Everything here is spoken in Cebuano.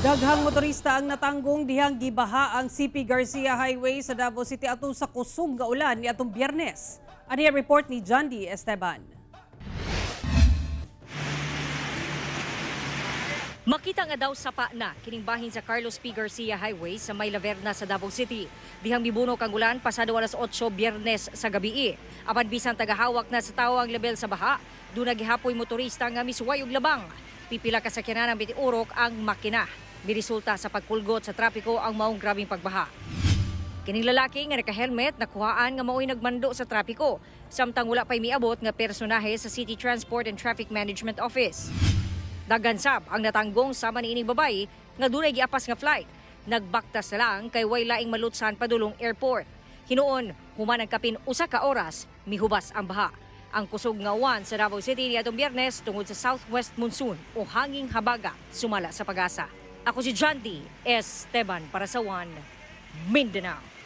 Daghang motorista ang natanggong dihang gibaha ang CP Garcia Highway sa Davao City atong sa kusog nga ulan niadtong Biyernes. Ani ang report ni John D. Esteban. Makita nga daw sapa na kining bahin sa Carlos P. Garcia Highway sa May Laverna sa Davao City. Dihang mibunok ang ulan pasado alas 8 Biyernes sa gabi. Apan bisan tagahawak na sa tawo ang level sa baha, duna gihapoy motorista nga misuway og labang. Pipila ka sakyanan ang bitiurok ang makina. Miresulta sa pagkulgot sa trapiko ang maong grabeng pagbaha. Kining lalaki nga naka-helmet nakuhaan nga mao'y nagmando sa trapiko, samtang wala pa'y miabot nga personahe sa City Transport and Traffic Management Office. Daghan sab ang natanggong sama niining babayi nga dunay giapas nga flight. Nagbaktas na lang kay way laing malutsan padulong airport. Hinuon, human ang kapin usa ka oras, mihubas ang baha. Ang kusog nga uwan sa Davao City niadtong Biyernes tungod sa southwest monsoon o hanging habaga sumala sa Pag-asa. Ako si John D. Esteban para sa One Mindanao.